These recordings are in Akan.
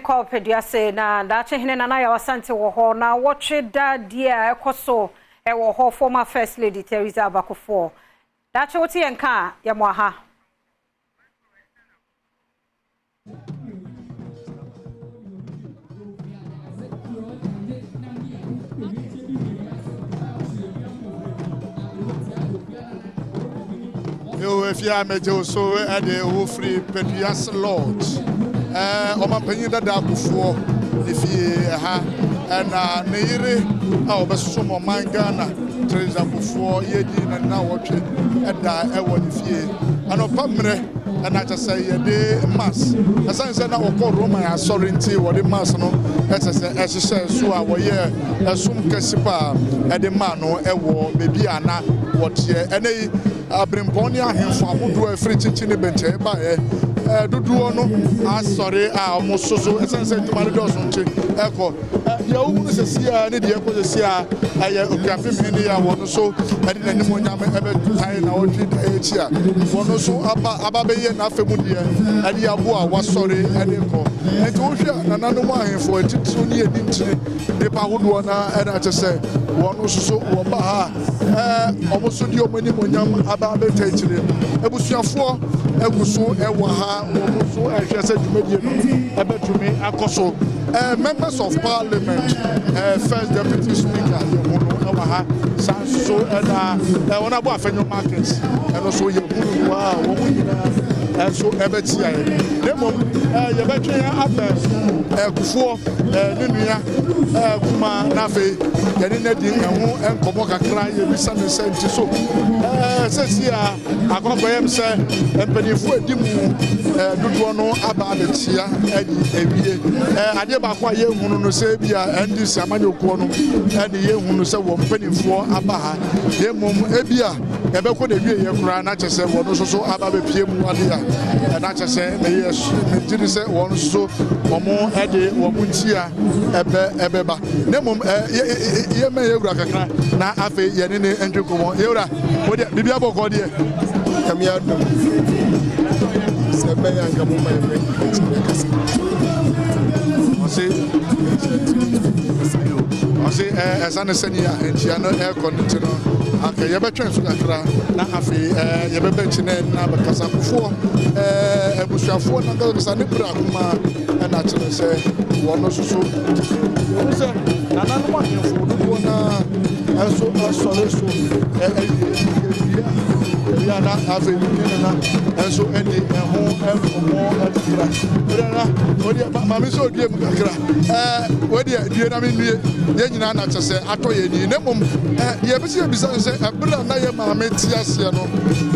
Kɔ Peduase na Daakye Hene Nana Yaw Asante wɔ hɔ na wɔtwe da die a ɛkɔ so wɔ hɔ former First Lady Theresa Abakofoɔ. Daakye wote yɛn ka a, yɛmo aha. Yo, efie a megye wo so de wo firi Peduase Lodge. Ɛɛ ɔmampanyin dada Akufoɔ ne fie ɛha ɛna ne yere a ɔbɛsom ɔman Ghana Theresa Kufuor yɛdi na nnawɔtwe ɛda ɛwɔ ne fie. Anɔpa mmerɛ ɛna kyɛ sɛ yɛde mass ɛsiane sɛ na wɔkɔ Roman asɔre nti wɔde mass no ɛkyɛ sɛ ɛhyehyɛ so a wɔyɛ ɛsom kɛse paa ɛde maa no ɛwɔ baabi a na wɔteɛ. Ɛnɛ yi abirempɔn ne ahemfo ahodoɔ a ɛfiri kyinkyin ne bɛnkyɛe baeɛ dodoɔ no asɔre a wɔn soso ɛsiane sɛ adwuma no dɔɔso nti ɛkɔ. Deɛ wohunu sɛsi a ne deɛ ɛkɔ sɛsi a ɛyɛ Okuapem hene a wɔn nso ɛde n'animuonyam ɛbɛtae na ɔtwe da akyi a wɔn nso aba bɛyɛ n'afɛ mu deɛ ɛde aboa a wasɔre ɛde kɔ. Nti wohwɛ nananom ahemfo atitiriw ne yɛdi ntini nnipa ahodoɔ na ɛna kyɛ sɛ wɔn nso so wɔba ha wɔn nso de wɔn animuonyam aba abɛta akyire. Abusuafoɔ agu so ɛwɔ ha, wɔn nso ɛhwɛ sɛ dwumadie no ɛbɛtumi akɔ so. Members of Parliament, First Deputy Speaker yɛ hu no ɛwɔ ha, saa nso so ɛna wɔn abɔ Afenyo Markins ɛno nso yɛ hu no a wɔn nyinaa ɛnso ɛbɛkyia yɛ. Na mmom yɛbɛtwe yɛn abɛn Kufuor ne nua kumaa na afei yɛne no adi ɛho nkɔmmɔ kakra. Yɛbisa ne sɛ nti so sɛsi a akɔkɔyɛm sɛ mpanimfoɔ adi mu dodoɔ no aba abɛkyia adi awie. Adeɛ baako a yɛhunu no sɛ bi a NDC amanyɔkuo no ɛne yɛhunu sɛ wɔn mpanimfoɔ aba ha, na mmom ebi a ɛbɛkɔ na ewie yɛ koraa na kyɛ sɛ wɔn nso so aba abɛpie mu ade a ɛna kyɛ sɛ meyɛ megye di sɛ wɔn nso so wɔn ɛde wɔn nkyia ɛbɛba. Na mmom yɛmɛ yɛwura kakra na afei yɛne ne ntwe nkɔmmɔ. Yɛwura, wo deɛ biribi abɔkɔ deɛ? Nyame adom sɛ ɛbɛyɛ anka mo ma yɛmɛ nkyɛn kasa. Ɔse ɛsane sɛnea nkyia no ɛrekɔ no nti no anka yɛbɛtwɛn so kakra na afei yɛbɛbɛ akyi na ɛna bɛkasa. Kufuor abusuafoɔ na nkasa ne berɛ akoma ɛna kyerɛ sɛ wɔn nso so wɔn sɛ nananom ahemfo dodoɔ no ɛnso asɔre so ɛwie ɛwie na afei ne nana ɛnso ɛde ɛho ɛnkɔmmɔ ɛkakra. Berɛ na wɔdeɛ maame nso odue mu kakra wɔdeɛ due na menue yɛn nyinaa na kyɛ sɛ atɔ yɛn ni. Na mmom deɛ ɛbɛsi yɛbisa no sɛ ɛberɛ a na yɛ maame te aseɛ no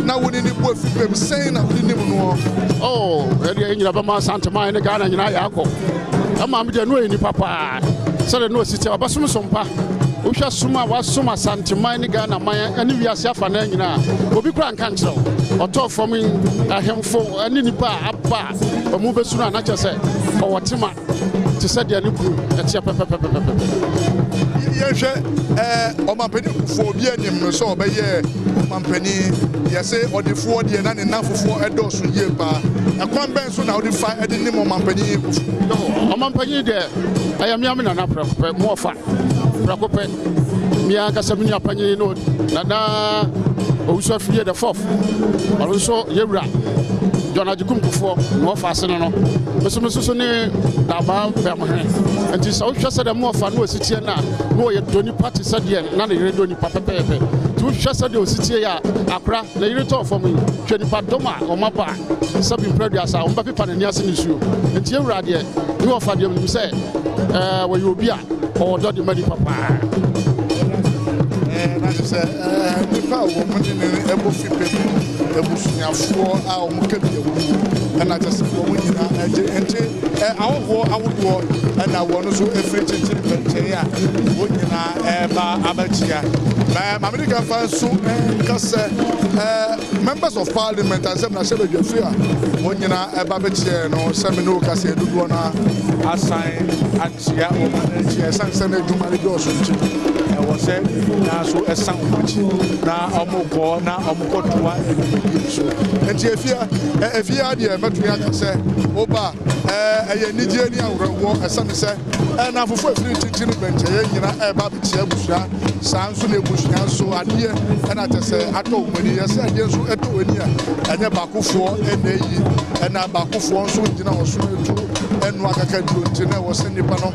na wo ne ne bu afi pɛm sɛn na wode nim noɔ? Oh, ɛdeɛ yɛn nyinaa bɛma Asanteman ne Ghana nyinaa yɛ akɔ. Ɛma me deɛ no yɛ nipa paa. Sɛdeɛ no ɔsi teɛ, ɔbɛsom som pa. Wohwɛ som a wasom Asanteman ne Ghana man ne wiase afa no nyinaa, obi koraa nka nkyerɛ wo. Ɔtɔɔ fam ahemfo ne nipa a aba a ɔmo bɛsu no a na kyerɛ sɛ ɔwɔ tema te sɛ deɛ ne kunu ɛteɛ pɛpɛpɛpɛpɛ. Yɛhwɛ ɔmampanin Kufuor, obi anim no sɛ ɔbɛyɛ ɔmampanin, yɛsɛ ɔdefoɔ deɛ na ne nafofoɔ ɛdɔɔso yie paa. Ɛkwan bɛn so na wode fa ɛde nim ɔmampanin Kufuor? Ɔmampanin deɛ ɛyɛ mmea me nana prɛko pɛ, mo ɔfa prɛko pɛ. Mmea ankasa me nua panyin no Nana Owusu Afriyie the fourth, ɔno nso yɛwura John Agyekum Kufuor na ɔfa ase no no nso so ne Dabaa Bɛmhene. Nti sɛ wohwɛ sɛ dɛ mo ɔfa no ɔsi tie no a na ɔyɛ dɔ nipa te sɛ deɛ na ne yere dɔ nipa pɛpɛɛpɛ. Nti wohwɛ sɛ deɛ ɔsi tie yɛ a akora na yere tɔɔ fam yi, hwɛ nipa dɔm a ɔma ba a sɛ bi mpere aduasa a wɔbɛpepa n'ani ase nisuo. Nti yɛwura deɛ ne ɔfa deɛ menim sɛ wɔyɛ obi a ɔwɔ dɔ de ma nipa paa. Na kyerɛ sɛ nipa a wɔn ne ne ɛbɔ fi pɛ mu abusuafoɔ a wɔn ka bi awuo ɛna kyerɛ sɛ wɔn nyinaa ɛgye. Nti ahohoɔ ahodoɔ ɛna wɔn nso efiri kyekyere bɛnkyɛn a wɔn nyinaa ɛreba abɛkyia. Maame de ka fa nso nka sɛ members of parliament asɛm na hyɛ badwa firi a wɔn nyinaa ɛba bɛkyia no sɛ me ne wo kasa dodoɔ no asan akyia wɔn akyia ɛsan sɛ no adwuma no dɔɔso nti ɛwɔ sɛ nyinaa so ɛsan wɔn akyi na wɔn. Wɔn kɔ na wɔn kɔtoa dwumadie so. Nti efie efie adeɛ mɛtumi aka sɛ woba ɛyɛ anigyeɛ ne awerɛhoɔ ɛsɛne sɛ nnamfofo a ɛfiri nkyinkyini bɛnkyɛeɛ nyina ɛreba abɛkyia abusua. Saa nso na abusua nso adeɛ ɛna kyɛ sɛ atɔ wɔn ani. Yɛsɛ adeɛ nso ɛtɔ wɔn ani a ɛnyɛ baakofoɔ ɛna ɛyi ɛna baakofoɔ nso gyina ɔsono etu ɛno akakaduro nti na ɛwɔ sɛ nnipa no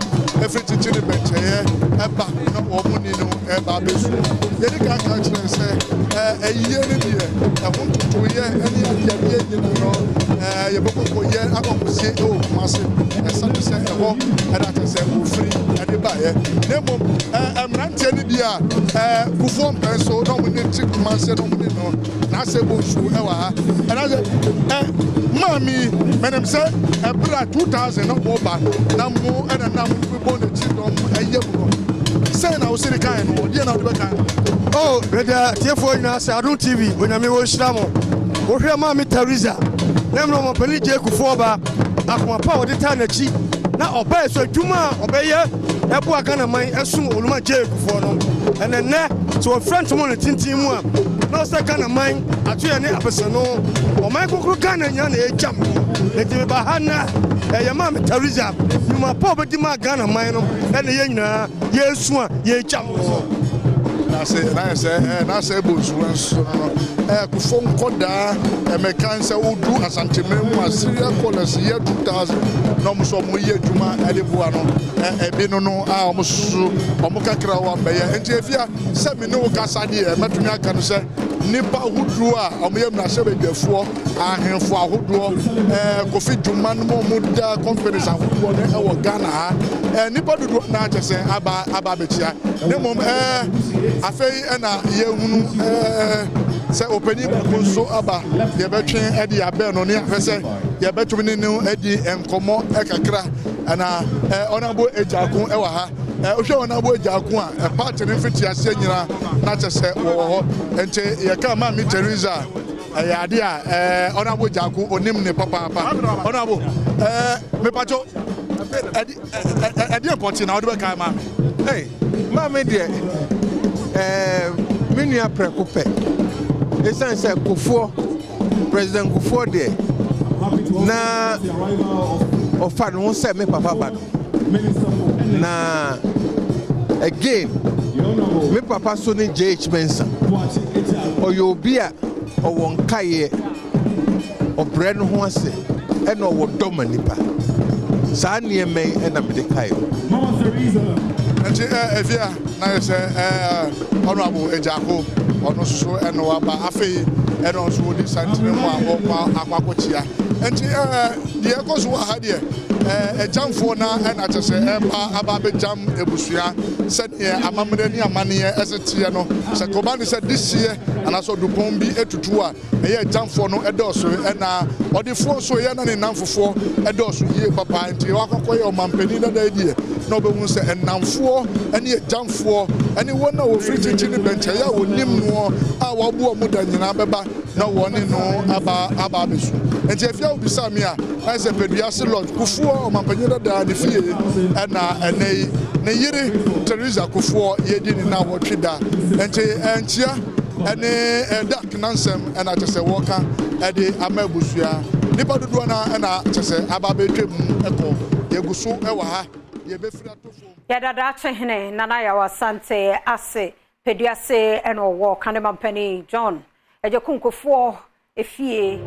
ɛfiri kyinkyini bɛnkyɛeɛ ɛba na wɔn ni no ɛreba abɛsu. Yɛdi kan ka kyerɛ sɛ ɛyie no deɛ ɛho ntotoeɛ ne adeadeɛ nyina no yɛbɛkɔkɔyɛ akɔkɔsie ɛwɔ Kumase ɛsane sɛ ɛhɔ ɛna kyɛ sɛ wɔfiri ɛde baeɛ. Na mmom mmeranteɛ no bi a Kufuor mpɛn so na wɔn ne te Kumase na wɔn ne no n'asɛ bɔ nsuo ɛwɔ ha. Ɛna sɛ ɛ maame yi menim sɛ ɛberɛ a 2000 na wɔba na mo ɛna na mo bɔ n'akyi dɔm ɛyɛ mu no sɛn na wosi de kan no deɛ na wode bɛkan no. Oh, meda tiefoɔ nyinaa sɛ Adom TV, Onyame wɔnhyira mo. Wohwɛ Maame Theresa, na mmerɛ ɔmampanin J. Kufuor ba, akoma pa a wɔde taa n'akyi, na ɔbae so adwuma a ɔbɛyɛ ɛboa Ghana man ɛsom Oluma J. Kufuor no. Ɛnɛ nnɛ, sɛ wɔfira ntoma no tenten mu a, na ɔsɛ Ghana man atoyɛ ne abesano. Ɔman kronkron Ghana nyinaa na ɛgyam no. Enti meba ha nnɛ, ɛyɛ Maame Theresa nnwuma pa a ɔbɛdi maa Ghana man no ɛna yɛn nyinaa yɛresu a yɛregya mo. N'ase na yɛ sɛ ɛɛ n'asɛ bɔ nsuwa nso no ɛɛ kofo nkɔdaa ɛmɛka sɛ wodu Asanteman mu a Syria callers yɛ 2000 na wɔn nso wɔn yɛ adwuma ɛde boa no ɛ ɛbi no no a wɔn soso wɔn kakra wɔn bɛyɛ. Nti efia sɛ me ne wo kasa deɛ, mɛtumi aka no sɛ nnipa ahodoɔ a wɔyɛ mmarahyɛbadwafoɔ, ahemfo ahodoɔ, kofi dwuma no mu wɔn da companies ahodoɔ no ɛwɔ Ghana ha, nnipa dodoɔ naa kyɛ sɛ aba abɛkyia. Ne mmom afei ɛna yɛhunu sɛ ɔpanin baako nso aba, yɛbɛtwe ɛde abɛn no ne ahwɛ sɛ yɛbɛtumi ne no adi nkɔmmɔ kakra. Ɛna Ɔnabo Agyaako ɛwɔ ha. Wohwɛ Ɔnabo Agyaako a, party no mfitiaseɛ nyinaa na kyɛ sɛ wɔwɔ hɔ. Nti yɛka Maame Theresa a, ɛyɛ ade a Ɔnabo Agyaako onim ne papaapa. Ɔnabo, mepatwo, ɛdeɛ pɔte na wode bɛkae maame? Hey, maame deɛ, me nua prɛko pɛ. Ɛsiane sɛ Kufuor, President Kufuor deɛ, na ɔfa ne ho sɛ me papa ba no. Na again, me papa so ne J.H. Mensah. Ɔyɛ obi a ɔwɔ nkaeɛ, ɔbrɛ no ho ase, ɛna ɔwɔ dɔ ma nipa. Saa nneɛma yi ɛna mede kae o. Nti efia na yɛ sɛ Honorable Agyarko ɔno nso so ɛna waba afei ɛna ɔnso wɔdi santene mu a ɔkɔ akɔ akɔkyia. Nti deɛ ɛkɔ so wɔ ha deɛ, ɛgyamfoɔ na ɛna kyɛ sɛ ɛba aba abɛgyam abusua sɛdeɛ amammerɛ ne amanneɛ ɛsɛ teɛ no. Sɛ kɔba ne sɛ dehyeɛ anaasɛ ɔdupɔn bi etutu a, ɛyɛ agyamfoɔ no ɛdɔɔso, ɛna ɔdefoɔ nso ɛyɛ na ne nnamfofoɔ ɛdɔɔso yie papa. Nti wakɔkɔ yɛ ɔmampanin dada yi deɛ, na ɔbɛhu sɛ nnamfoɔ ɛne agyamfoɔ ɛne wɔn a wɔfiri kyinkyin ne bɛnkyɛeɛ a wɔnim noɔ a wɔaboa mu da nyinaa bɛba na wɔne no aba abɛsu. Nti afia wobisa me a, na sɛ Peduase Lodge, Kufuor ɔmampanin dada ne fie, ɛna ɛnɛ yi ne yere Theresa Kufuor yɛdi ne nawɔtwe da. Nti ɛnkyia ɛne ɛda nansɛm ɛna kyɛ sɛ wɔka ɛde ama abusua. Nipa dodoɔ no ɛna kyɛ sɛ aba abɛtwa mu ɛkɔ. Yɛgu so ɛwɔ ha, yɛbɛfiri ato fam. Yɛda Daakyehene Nana Yaw Asante ase. Peduase ɛna ɔwɔ Kanema mpanin John Agyekum Kufuor efie.